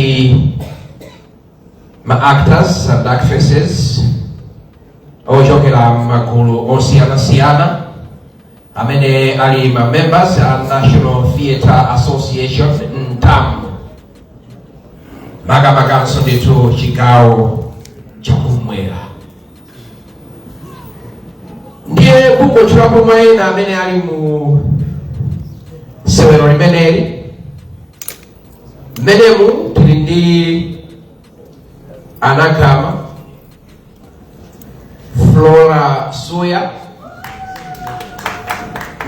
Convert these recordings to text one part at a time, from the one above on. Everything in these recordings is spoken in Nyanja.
ndi ma actors and actresses ochokera magulu osiyanasiyana amene ali ma members a National Theatre Association, NTAM, makamakanso ndithu chigawo chakumwera. Ndiye kungotchulapo mwa ena amene ali mu sewero limeneli, mmenemu tili ndi Anagama Flora Suya,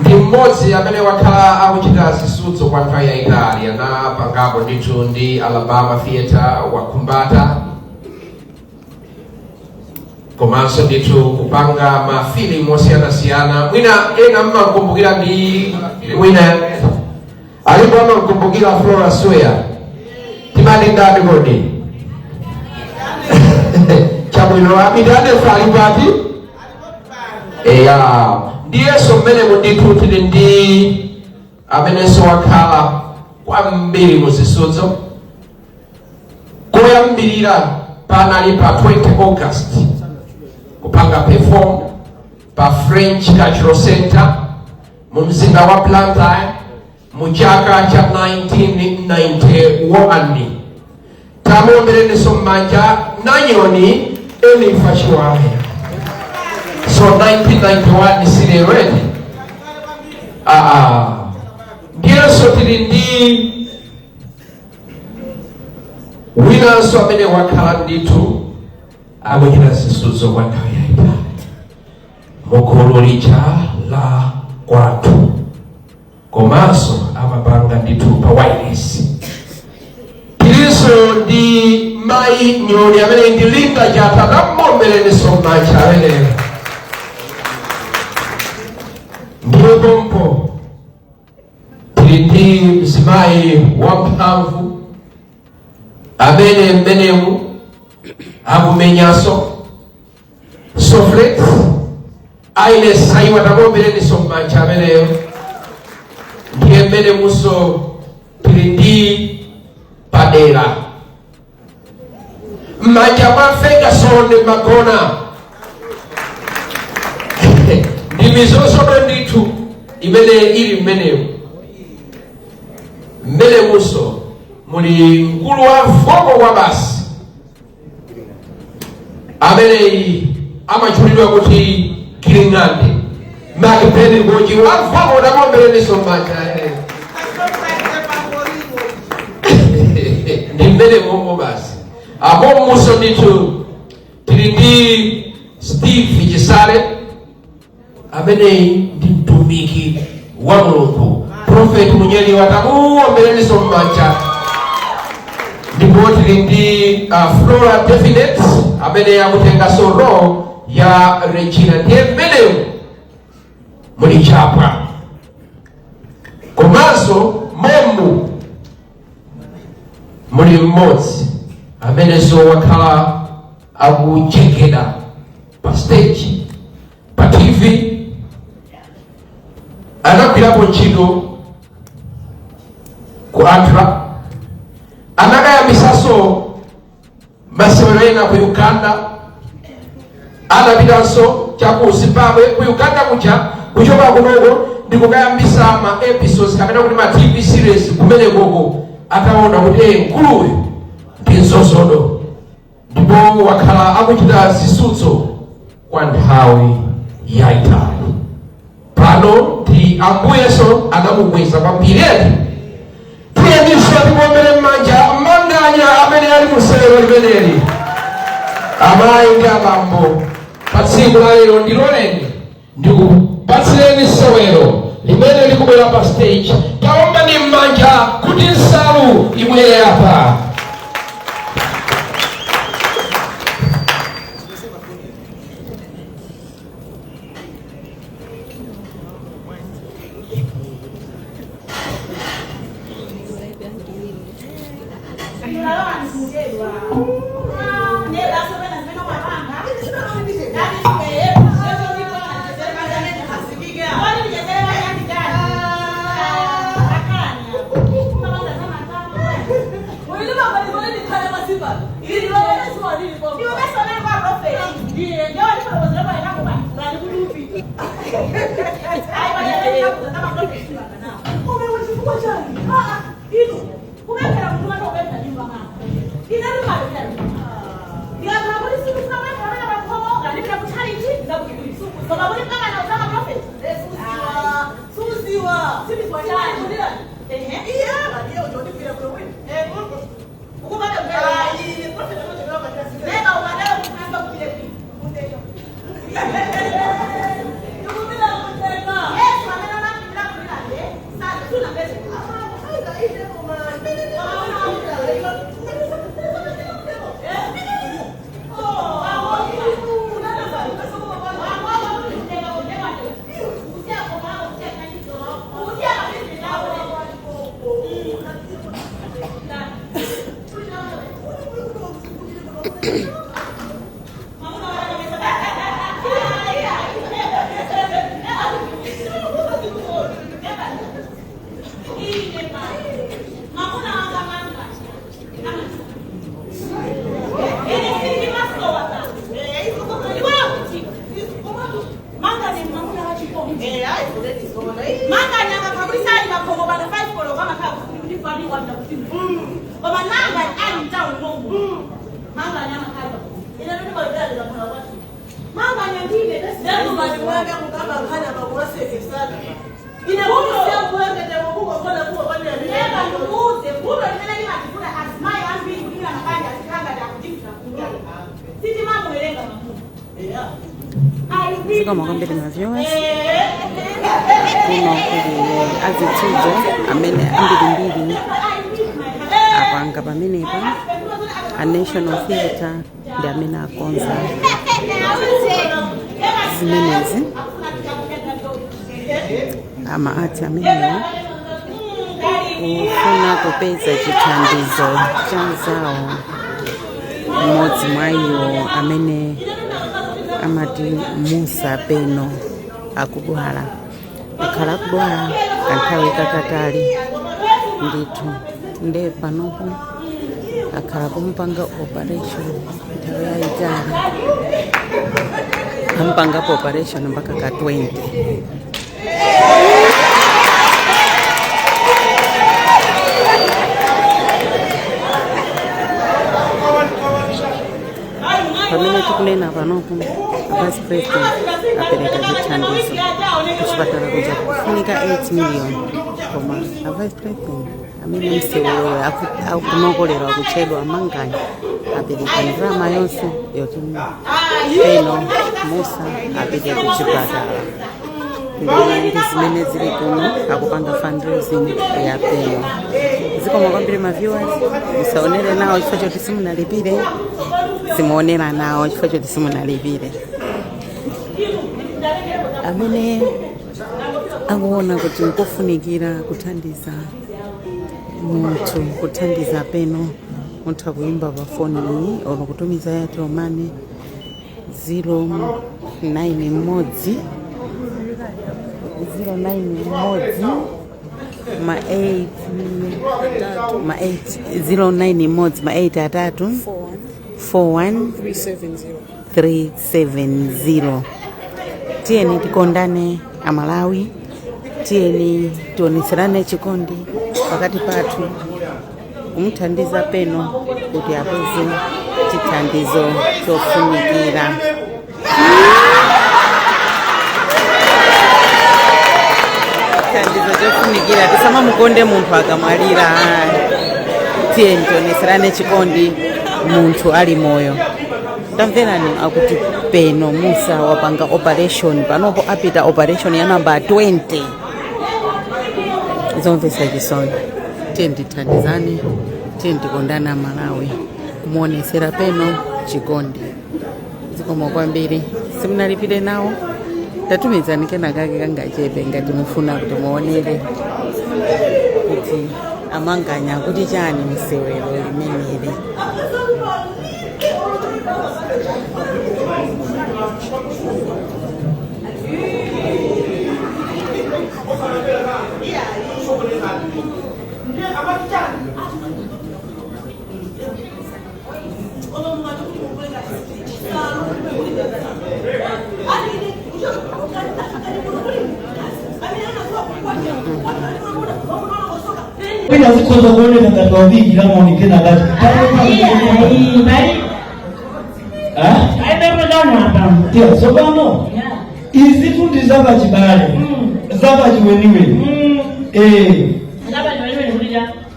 ndi mmodzi amene wakhala akuchita zisudzo kwa nthawi yayitali. Anapangapo ndithu ndi Alabama Theatre, Wakhumbata, komanso ndithu kupanga mafilimu osiyanasiyana. Mwina ena mmakumbukira ndi wina alipo amakumbukira Flora Suya, timati ndani kodi? Chabwino, apite adefa ali pati? Eya, ndiyenso mmenemu ndithu tili ndi amenenso wakhala kwambiri muzisudzo. Koyambirira panali pa 20 August kupanga perform pa French Cultural Center mu mzinda wa Blantyre mu chaka cha 1991. Tamuombereninso m'manja Nanyoni Elifa Chiwaya. So 1991 silero eti? Aa, ndiyenso tili ndi winanso amene wakhala ndithu akuchita zisudzo kwa nthawi yayitali mugulu lija la Kwathu, komanso amapanga ndithu pa wireless. Tilinso ndi mayi Nyoni amene ndi Linda Chatha. Tamuombereninso m'manja ameneyo. Ndiye pompo tili ndi mzimayi wamphamvu amene mmenemu akumenyanso soflet aine saiwa. Tamuombereninso m'manja ameneyo. Ndiye mmenemunso tili ndi padera m'manja mwa Ferguson Magona, ndi mizozodo ndithu imene ili mmenemu. Mmenemunso muli mkulu wa vocal kwa basi ameneyi amatchulidwa kuti Giring'ande Macben Goji wa vocal. Tamuombereninso m'manja. Ndi mmene momwe basi apomunso ndithu tili ndi Steve Chisale ameneyi ndi mtumiki wa Mulungu, Prophet Munyeliwa. Tamuombereninso m'manja. Ndipo tili ndi Flora Definite amene akutenganso role ya Regina. Ndiye mmenemu muli Chapwa, komanso momu muli mmodzi amenenso wakhala akuchekera pa stage, pa TV, anagwirapo ntchito ku ATRA, anakayambisanso masewero ena ku Uganda, anapitanso cha ku Zimbabwe. Ku Uganda kuja kuchoka kunoko ndi kukayambisa ma episodes kapena kuti ma TV series kumenekoko, ataona kuti mkuluyu ndi nzozodo, ndipo wakhala akuchita zisudzo kwa nthawi yayitali. Pano ndi Ambuyeso anamukweza kwambiri eti. Tiyeninso timuombere m'manja Manganya amene ali mu sewero limeneli. Amayi ndi abambo, pa tsiku la lero ndiloleni ndikupatsireni sewero limene likubwera pa stage. Taombani m'manja kuti nsalu ibwere apa. Zikomo kwambiri ma viewers. Kuno kuli azitsudzo amene ambirimbiri apanga pamenepa. A National Theatre ndi amene akonza zimenezi, ama arts amenewa kufuna kupeza chithandizo cha zawo mmodzi mwa iwo amene amati Musa Peno akudwala, akhala akudwala kanthawi kakatali ndithu. Nde panopo akhala kumupanga operation nthawi yayitali, ampangapo operation mpaka ka 20. Pamene tikunena panopo, Vice President apereka chithandizo kuchipatala kuja kufunika 8 million, koma a Vice President amene msewero akunokolera kutchedwa Amanganya apereka ndalama yonse yoti Peno Musa apite kuchipatala. Ndi zimene zili kuno, akupanga fundraising ya Peno. Zikomo kwambiri ma viewers. Musaonere nawo chifukwa choti simunalipire, simuonera nawo chifukwa choti simunalipire. Amene akuona kuti nkofunikira kuthandiza munthu, kuthandiza Peno, mutha kuimba pa foni iyi olo kutumiza Airtel Money 09 mmodzi 09 mmodzi ma 8 ma 8 09 mmodzi ma 8 atatu 41 370. Tiyeni tikondane Amalawi, tiyeni tionetserane chikondi pakati pathu, kumuthandiza Peno kuti apeze chithandizo chofunikira, chithandizo chofunikira. Tisamamukonde munthu akamwalira. Tiyeni tionetserane chikondi munthu ali moyo. Tamverani, akuti Peno Musa wapanga operation, panopo apita operation ya namba 20. Zomvetsa chisoni. Tiye tithandizane, tiye tikondane Amalawi, kumuonesera Peno chikondi. Zikomo kwambiri. Simunalipire nawo, tatumizani kenakake kangachepe ngati mufuna kuti muonere kuti Amanganya kuti chani msewero limeneli. Zikhoza kuoneka ngati wabikira maonekera ngati Yeah, tsopano izi tundi zapachibale, zapachiweniweni. Eh.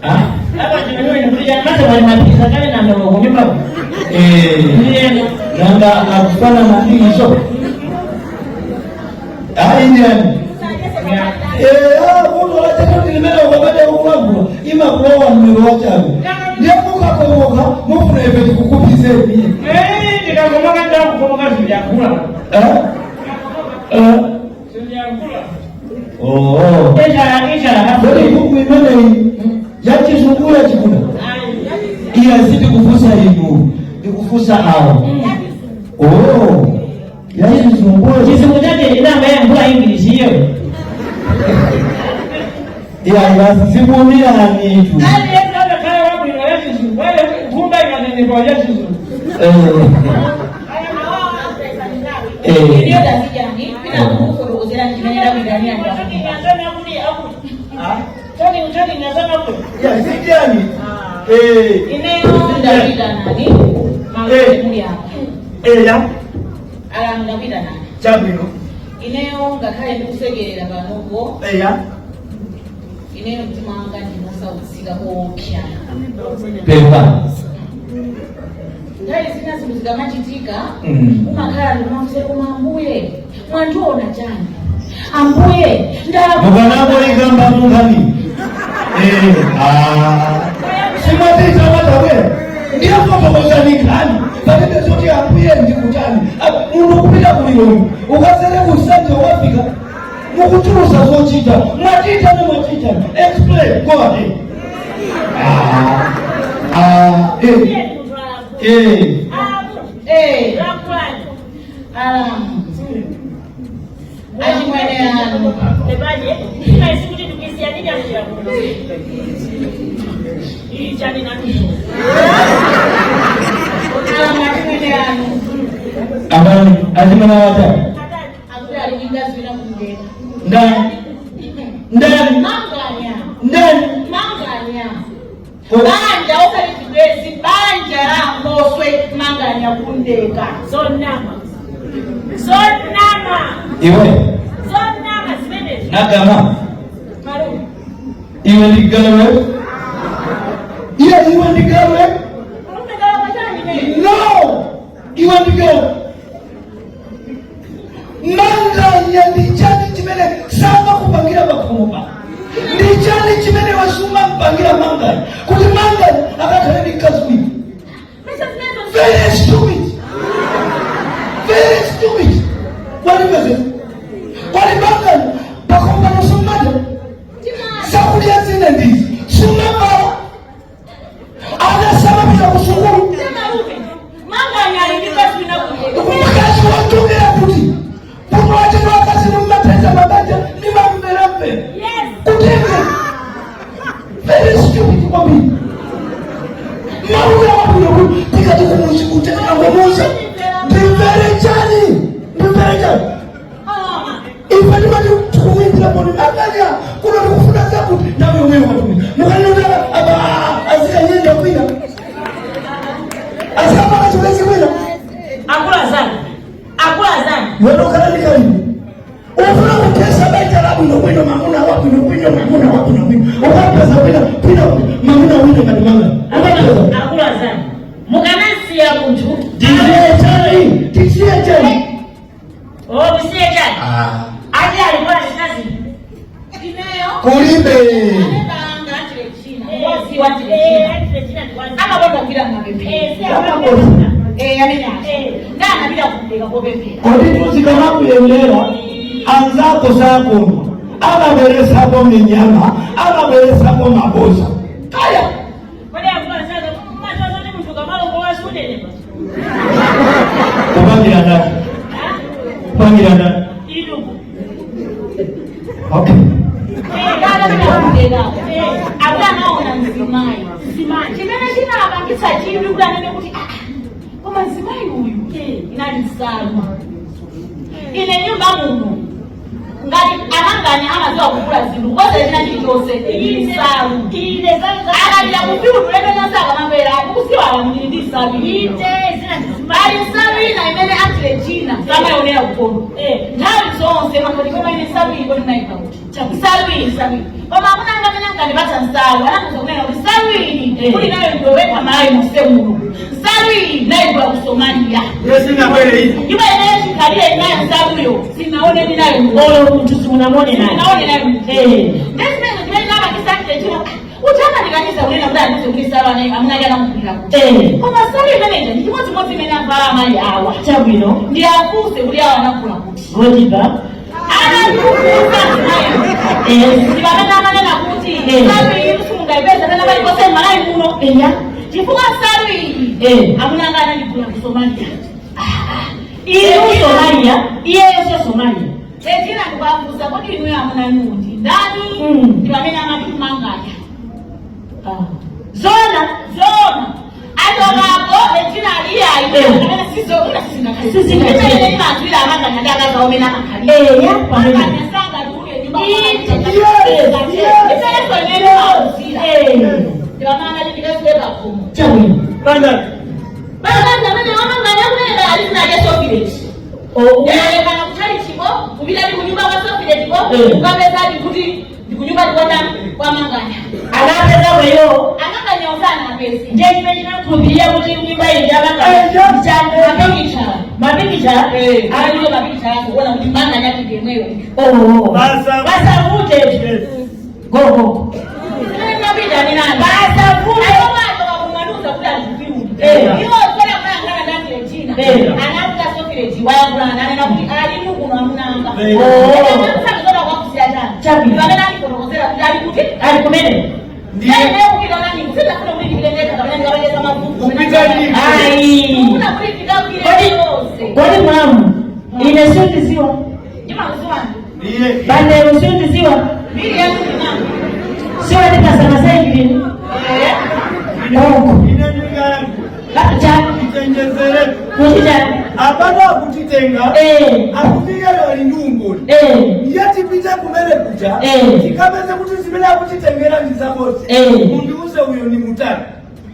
Ah? Eh. Nanga akufanana ndi izo? Ayi, ndiyani? Munthu lachakati limene ukapata ukulagula imakulowa mmero wachabe, ndiye mukakomoka mufuna ife tikukupizeni. Ndikakomoka, ndakukomoka, zindiyakula. Eh? Eh? Zindiyakula. Oh. Ichala, ichala. Kodi buku imeneyi yachizungu, yachikuna? Iya, sitikufusa inu, ndikufusa awo. Oh, yachizungu. Chizungu chake inamba yankhula English iyo. Iya, zikumirani tu. Aliyense amakhala wabwino yachizungu, nkhumba ikanenepa yachizungu. Eh. Eh. Iliyo tazijani pina kufotokozera chimene ndakuitanira. Ya, zijani. Eh. Ineyo ndakuitanani malume muli apa. Eya. Alamu, ndakuitanani. Chabwino. Ineyo ngakhale ndikusekerera panopo, Eya. ineyo mtima wanga ndimosautsika koopsa. Pepa. Nthawi zina zinthu zikamachitika, umakhala ndikumafunsa, "Koma Ambuye, mwandiona chani? Ambuye, ndala." Mukanapo ikamba munkhani. Eh, ah. Simatita matabwera. Ndiye fotokozani nkhani. Palibe zoti Ambuye ndikutani. Ah, munthu kupita kulilongo. Ukasere kusanje wafika. Mukuchulusa zochita. Mwachita ne mwachita. Explain. Go ahead. Ah. Ah, eh. Eh. Eh, alamu, achimwene anu. Ebaje, imaisikuti tukisiyanija kuno. Ichani na Alamu, achimwene anu. Abani, achimwene wata. Akuti ali ndi mkazi wina kundeka. Ndani. Ndani. Manganya. Ndani. Manganya. Banja osati chibwezi, banja la Ngoswe Manganya kundeka. Zonama. Zonama. Iwe. Zonama zimenezo. Nagama. Malume. Iwe ndigalwe. Iye, iwe ndigalwe. Malume, kala pachani mene. No! Iwe ndigalwe. Manganya ndi chani chimene sama kupangira pakhomo pa? Ndi chani chimene wasuma mpangira manganya kuti manganya akakhale ndi mkazi wina? Very stupid. Very stupid. Kwani pese? Kwani manganya pakhomo pano sumaja? Zakudya zina ndizi. Sumabala. Ana samapita kusukulu. Malume. Manganya ali ndi mkazi wina kundeka. Mkazi wachokera kuti? Munthu wachedwa akazi mumapeza mabanja ndi mamveramvera. Yes. Kutenge. Very stupid kwambiri. Malume wabwino kuti tikati kumuzi kutenga ngomuza. Ndimvere chani? Ndimvere chani? Ife timati tikuwimbira poni manganya kuno tikufuna zakuti nawe yomweyo kwatumi. Mukanota aba azikanyenda kwina. Azikapaka chibwezi kwina. Akula zani. Akula zani. Wena ukhala ndi kalibu ufuna kutesa banja la bwino bwino, mamuna wa bwino bwino, mamuna wa bwino bwino, ukapeza bwino bwino mamuna wina ngati manga ukapeza. Akula zani. Mukanasiya munthu. Tisiye chani? Tisiye chani? Oh, msiye chani. Ati alikuwa chikazi. Ineyo. Kulibe. Anebanga achile china. Mwazi wa chile china. Achile china ndi kwanza. Amakonda kupita mumapemphero. Eh, si amakonda. Eh, amene acho. Ndanapita kundeka kopemphera. Kodi tuzikamakuyendera anzako sakoma amaberesako minyama, amaberesako maboza kaya. Kodi akula zani, macho zoti munthu kamalongo wasunenepa. Kupangira ndani? Kupangira ndani? Iduku. Okay. Ndanapita kundeka. Akuti anaona mzimayi. Mzimayi. Chimene chinapangitsa chidwi kuti anene kuti, "Ah, koma mzimayi uyu," inali nsalu. Ine nyumba muno Ngati amanganya amaziwa kugula zinthu kuposa china chilichonse, nsalu. Akapita ku field lemene sakamabwera akusiwa alamuliri ndi nsalu. Pali nsalu ina imene atile china samayonera kukono nthawi zonse makoti, koma ine nsalu iyi kodi ndinayika kuti? Nsalu iyi, nsalu iyi, koma amuna anga amene ankandipatsa nsalu anamuza kunena kuti nsalu iyi kuli nayo ndiwekha Malawi monse muno. Nsalu iyi nayigula ku Somalia. Ndipo ineyo chikhalire inayo nsaluyo sinaone ndinayo. Olo munthu simunamone naye. Sinaone nayo. Ndezimene zimene napangisa chino uchakandikaniza kunena kuti andize kuti nsalu amuna ake anamugulira kuti, koma nsalu imeneja ndi chimodzimodzi imene avala amayi awa. Chabwino. Ndiyafunse kuti awa anagula kuti? Gotiba. Anandikufunsa zimayi ndipamene amanena kuti nsalu iyi simungaipeza pena paliponse m'Malawi muno, chifukwa nsalu iyi amuna anga anandigula ku Somalia. Inu Somalia, iyeyo Somalia. Echina ndikuwafunsa kuti inuyo amuna nundi ndani? Ndipamene amati manganya. Zona. Zona. Achokapo echina aliyayi amene sizokuna. Sizingakhale. Sizingakhale. Imazwira amanganya ndi akazi omene amakhalira. Eya, pamene. Manganya sangatuluke nyumba. Ifeso imene mauzira ndipamene ndikasiweka khomo. Chabwino. Bakazi amene wamanganya kunena alizinake sofileti. Kana kuchali chiko kupita ndi kunyumba kwa sofiletiko, ukapezadi kuti ndikunyumba ndikwandani kwa manganya. Anapeza weyo. Amanganya usana apezi. Ndiye chimene chinakhulupirira kuti nyumba iyi ndiyamanganya. Mapikicha. Mapikicha. Aliyo mapikicha ako kuona kuti manganya ndiyemweyo. Oh. Pasavute. Gogo. Zimene mapita ni nani? Pasavute. Ayomato wakumanuza kuti azikuiundi. Iwo sera kuyangana ndani lechina. Anakuta sofileti wayangulana nanena kuti alimu kuno amunanga. Kusakuzona kwakusiya chani. Chabwino. Pamene alifotokozera kuti ali kuti. Ali kumene. Ayi. Kodi mwamu. Ine sindiziwa. Bandero sindiziwa. Siwa ndipasana saikilini. Gogo. Cha. Kuti cha. Apana akutitenga. Akuti iyeyo ali ndi umboni. Iye tipite kumene kuja, tikapeze kuti zimene akutitengera ndi zabodza. Mundiuze uyo ni mutani.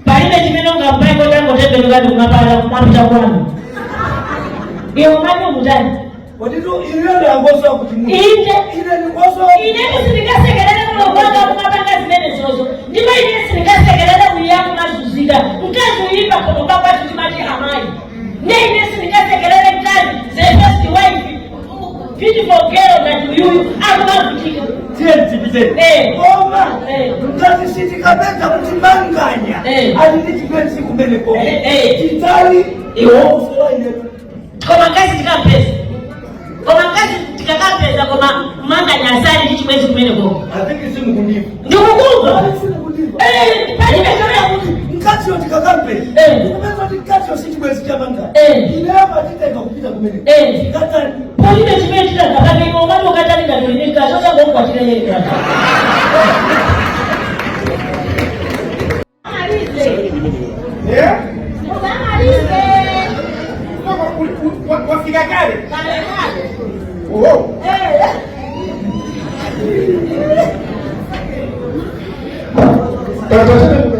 Palibe chimene ungapange tangotembenukati kumapala kumapita kwanu. Iwe umati umutani. Koditu inuyo ndiangosowa kuti munthu. Inde. Ine ndikosowa. Inetu sindingasekerere mulomo wanga kumapanga zimene zozo, ndipo ine sindingasekerere uyi kumazuzika mkazi uyimba khomo pakwati timati amayi ne. Ine sindingasekerere mkazi, the first wife, beautiful girl ngati uyuyu akumavutika. Tiye tipite. Koma ngati sitikapeza kuti manganya ali ndi chibwenzi kumeneko, titali Iwo. kusowa inetu. Koma mkazi tikampeza, koma mkazi tikakampeza, koma manganya asali ndi chibwenzi kumeneko. Atiki simukundiva. Ndikukumva. Ali simukundiva. Palibe chomwe. Kuti mkaziyo tikakampeza, kupeza kuti mkaziyo si chibwenzi cha manganya, ineyo patitenga kupita kumeneko, tikatani? Palibe chimene chitangapake. Iwe umati ukatani ngati uli mkazi osangokwatira yekha? Eh? Wafika kale? Oho. Tatatemuka.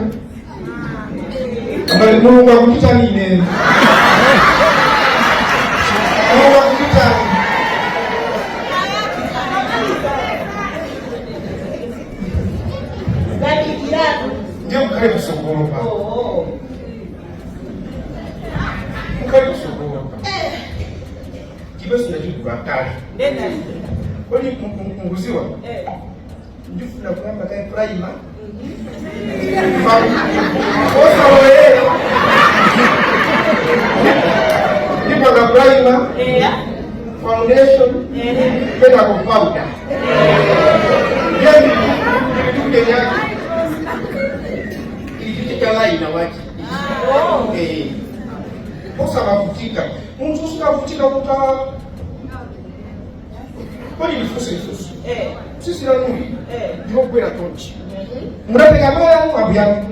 Ambali Mulungu akutitani ine. Mulungu akutitani. Ndiye mukhale kusogolo pa. Mukhale kusogolo pa. Chipeso nachigula kale. Kodi mukuziwa? Ndifuna kuyamba kaye primer. Osaloyera. Ndipaka primer, foundation, kenako powder. Then ndikuti yake. Ichi chalaina wachi. Osamavutika. Munthu usikavutika kuta. Kodi ndifunse ifunso. Sisi lanuli ndinogwera chonchi. Munatenga maya abuyanu.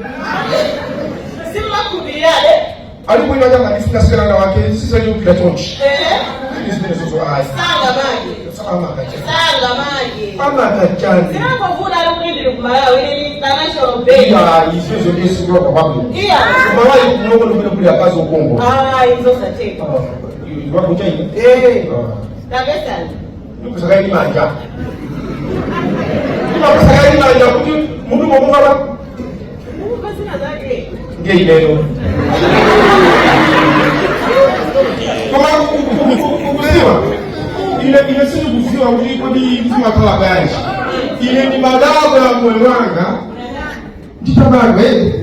Ali bwino chama ndifuna selana wake sisanyukira chonchi. Ndi zimene zozo ayi. Amakachani. Sanga manje. Amakachani. Zinangovuta ali kuti ndili kumalawi, ili international bay. Iya, izo ndisiwa kwabwino. Iya. Malawi kunoko ndikune kuli akazi okongola. Ah, izosatheka. Wakuchaina. Eh. Tapesani. Ndikusakaini manja. Ndimakusakaini manja kuti mutu mokumala. Pasina zake. Ndiye ineyo. Koma ukuziwa. Ine sindikuziwa kuti kodi zimakhala bwanji. Ine ndi madabwa ya moyo wanga. Nditabadwa ere.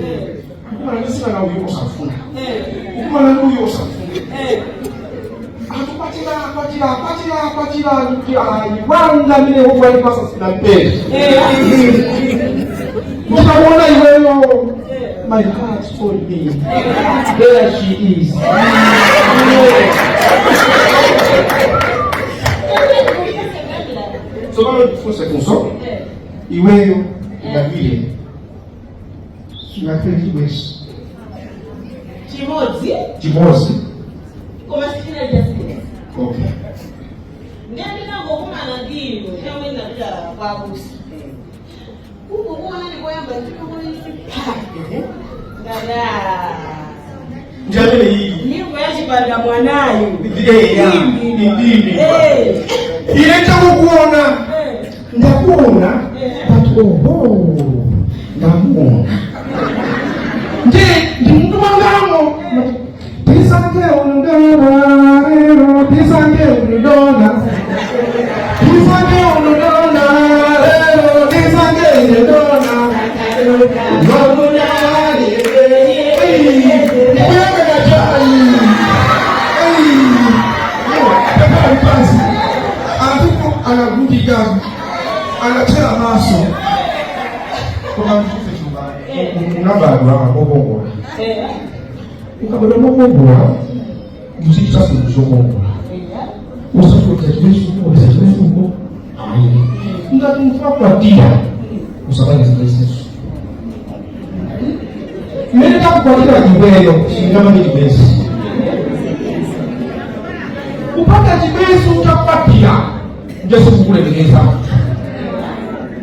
Kukumana ndisina uyo osafuna. Kukumana ndi uyo osafuna. Atukwatira, kwatira, kwatira, kwatira, kuti ayi wanga mine Yehova alipasa sinampenda. Ndikamuona iweyo, my heart told me, there she is. Tsopano ndifunse funso, iweyo ngavile sungakhale chibwenzi? Chimodzi. Chimodzi. Koma sichina chasile. Okay. Ndiye ndinangokumana ndinu chomwe ndinapita kwakusi. Kungokumana ndikoyamba ndikaona pa. Ngada. Njamene iyi. Nyimbo yachipanda mwanayu. Ndiye ndimi. Eh. Ine chakukuona. Eh. Ndakuona. But oho. Ndamuona. Ndiye ndi mndu wangamo. Tisange unudona lero, tisange unudona. Tisange unudona lero, tisange unudona. Ndomunali. Ndikuyanga kachai. Pasi. Anthu anavutika, anachera maso. Koma mfufe chumbani. Unabadwa mokongola. Ukabadwa mokongola, muzichita zinthu zokongola. Usafuta chimesuko, chimesuko. Ayi. Ngati mfakwatira, usapange zimenezo. Mmene takukwatira iweyo, singamange chibwenzi. Kupata chibwenzi utakwatira, ndiye sikukulemekeza.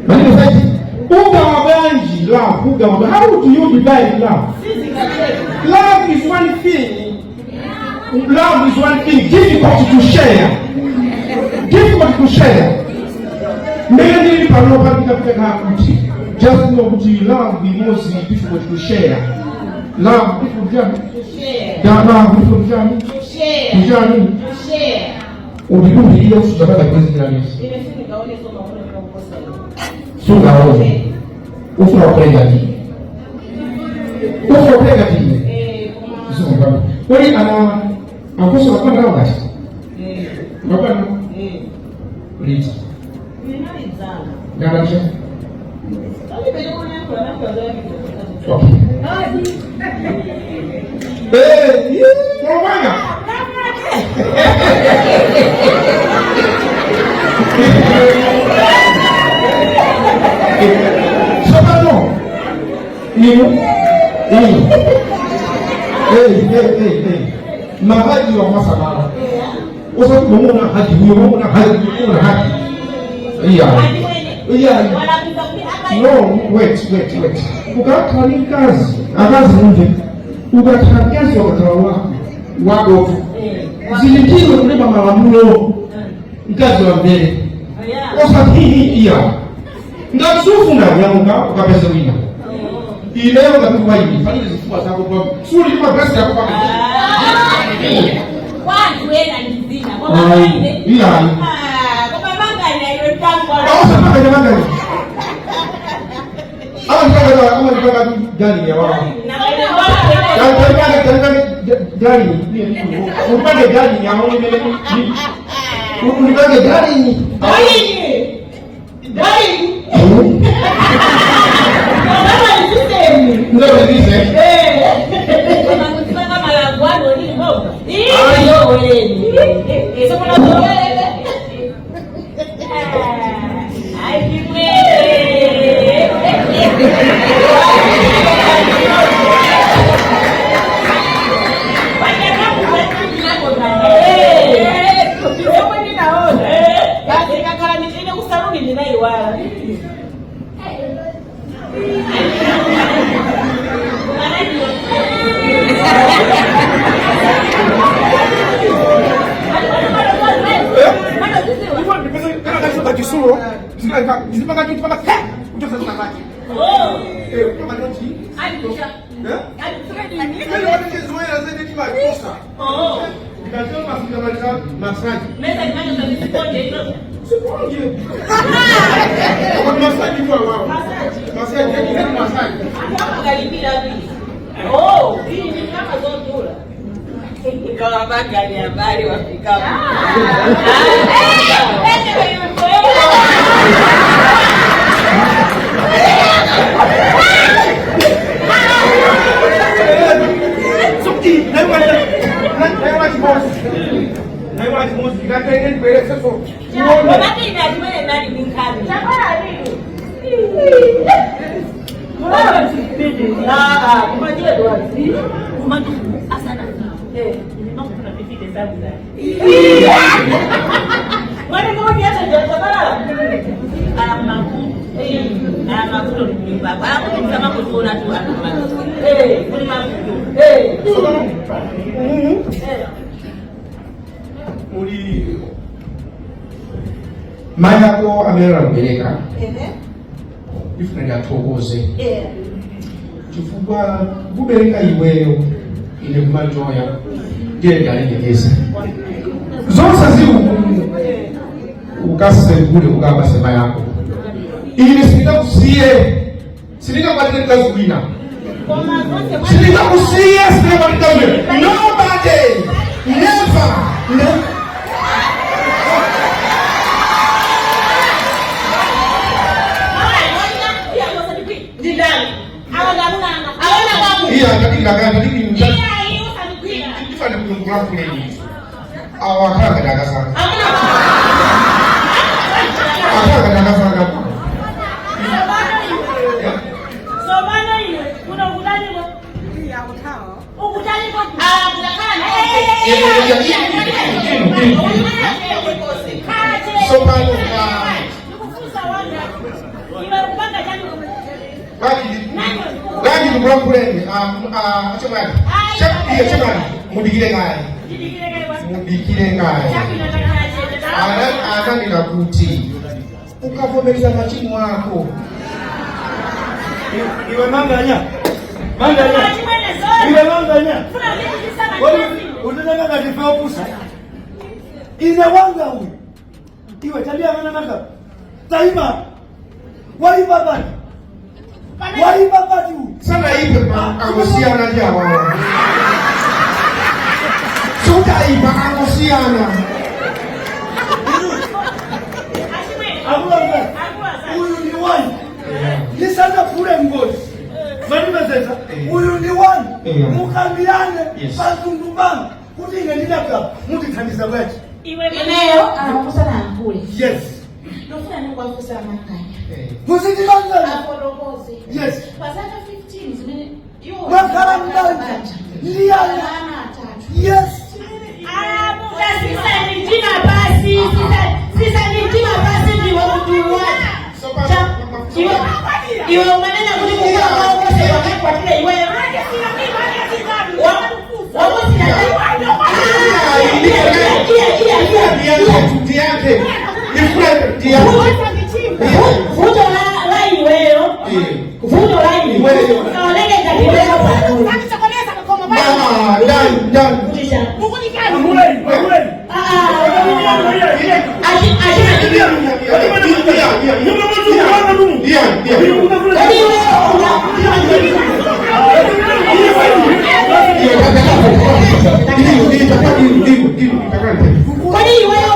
Maneno saiti, ugawa bwanji love, ugawa bwanji. How do you divide love? Love is one thing. Love is one thing difficult to share. Difficult to share. Mmene ndili pano pandikapita kuti just know kuti love imodzi difficult to share. Love difficult chani? Da love difficult chani? Kuchani? Udilumbirire usuzapata kwezi chilanisi. Sungaone. Ufuna kulenga tini. Ufuna kulenga tini. Zunga. Kweli ana akoso akwana nawo ngati? Akwana? Liti. Ngalacha. Okay. Eh, Mulungwanga. Tsopano. Inu. Inu. Hey, hey, hey, hey. Mahaji wa masamala. Usati mumuna haji, huyo mumuna haji, mumuna haji. Iya. Iya. No, wait, wait, wait. Ukakhala ndi mkazi, akazi munje. Ukakhala mkazi wakakhala wako. Wako. Zilitiwe kulemba malamulo. Mkazi wa mbele. Osati iya. Ngati sufuna nyamuka ukapeza wina. Ineyo ngati kwa ini, fanile zifuwa zako kwa. Suli kwa breast yako kwa. Wanthu ena ndizina. Koma ine. Iya. Ah, koma manganya iwe mtangu. Awusa manganya manganya. Ama nipanga ama nipanga gani ya wao. Gani unipange gani ya wao mimi unipange gani. Dai. Kama ni system. Ndio ndize. Eh. Kama kutaka malangwano ni mbona? Iyo wewe. Sio kuna wewe. Ai kimwe. Ndizipanga chonchi panga kuchosa zina zake. Oh. Kutoka chonchi. Alikusha. Eh? Alikusha. Ile watu zoea zende timakosa. Oh. Ndikachoma mafuta massage. Meza imani za misikonje hilo. Sikonje. Kwa massage kwa wao. Massage. Massage ni massage. Hapa kalipira hivi. Oh, hii ni kama zondula. Kama baka ni habari wafika. Muli mai ako amene anakubereka ifuna ndiathokoze chifukwa kubereka iweyo ine kumanjoya ndiye ndalengekeza zonse zili ukasegule ukabasema yako ine sindikakusiye sindikakwatire mkazi wina sindikakusiye sindikakwatire mkazi wina nobody never never. Iya, tadi enggak tadi minta. Ini pada belum kurang kuliah. Awak kan ada kasar. Awak kan ada kasar apa? Sopano. Bali ndikulankhuleni achemwali iye chemwali mudikire kaye mudikire kaye ananena kuti ukavomereza machimo ako iwe manganya manganya iwe manganya utinanga ngati ife opusa ine wanga uyu iwe tandiyang'ana manga taima waipa pati waipa pati uyu sanaipe angosiyana ndi awawa sutaipa angosiyana akuluakulu uyu ndi wani ndisanafule ngozi mandimezeza uyu ndi wani mukambirane pamtundu panu kuti ine ndinakapa mutithandiza bwanji Ineyo amakusana ankule. Yes. Ndofuna nikuwafusa amanganya. Muzitimanganya. Afolokoze. Yes. Pasaka 15 zimene iwo Mwakhala mbanja. Ndiyana. Ana atatu. Yes. Iwe umanena kuti kuwaokose wakakwatire iweyo vuto la iweyo vuto la iweyo kaoneke iweyo Kodi iweyo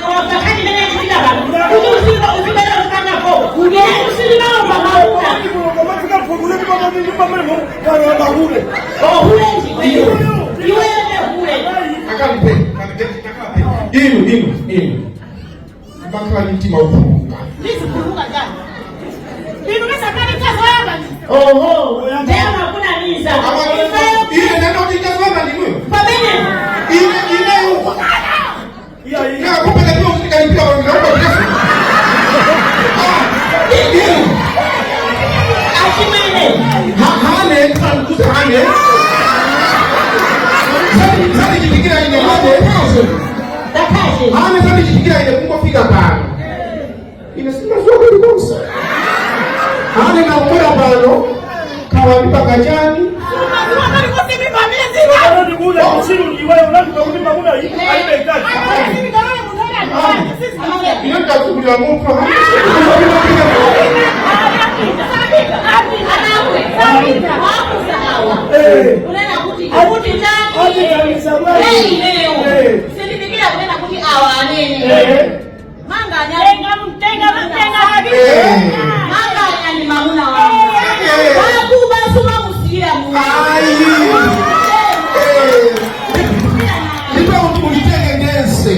wabakati mene yachitika pano kuti uzibera kukanako usilinaomba mauna ohule ndiweyo iweyo ndehule. Inu inu inu makhala mtima ukhuluka Oho, ndiye makunamiza ine nanotitazama ndinuyo pamene ine ineyo nakupeka ndiwo kuti kalipira inu achimene hane kusa hane satichitikira ine hane ndakhache hane satichitikira ine kungofika pano ine sindazokuti Kubwera pano khawa ndipanga chani? Ine ndakugulira munthu. Ayi, ndipo kuti mulitenge ndense.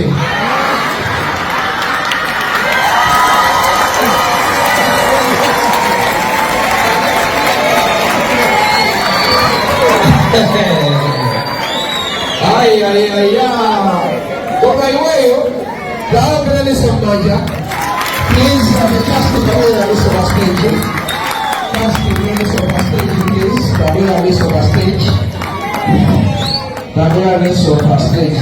Ay, ay, ay, ay. Koma iweyo, taombeleniso mmoja. Please, the cast, tabweraninso pa stage. Cast, bweraniso pa stage, please. Tabweraninso pa stage. Tabweraninso pa stage.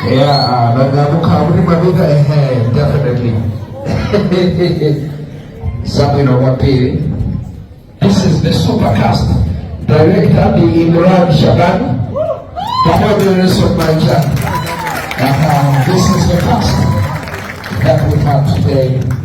Yeah, nanga mukhala kuti mwapita ehe, definitely. Zabwino kwambiri. This is the supercast. Director ndi Imran Shaban. Pamoja Manja. This is the cast that we have today.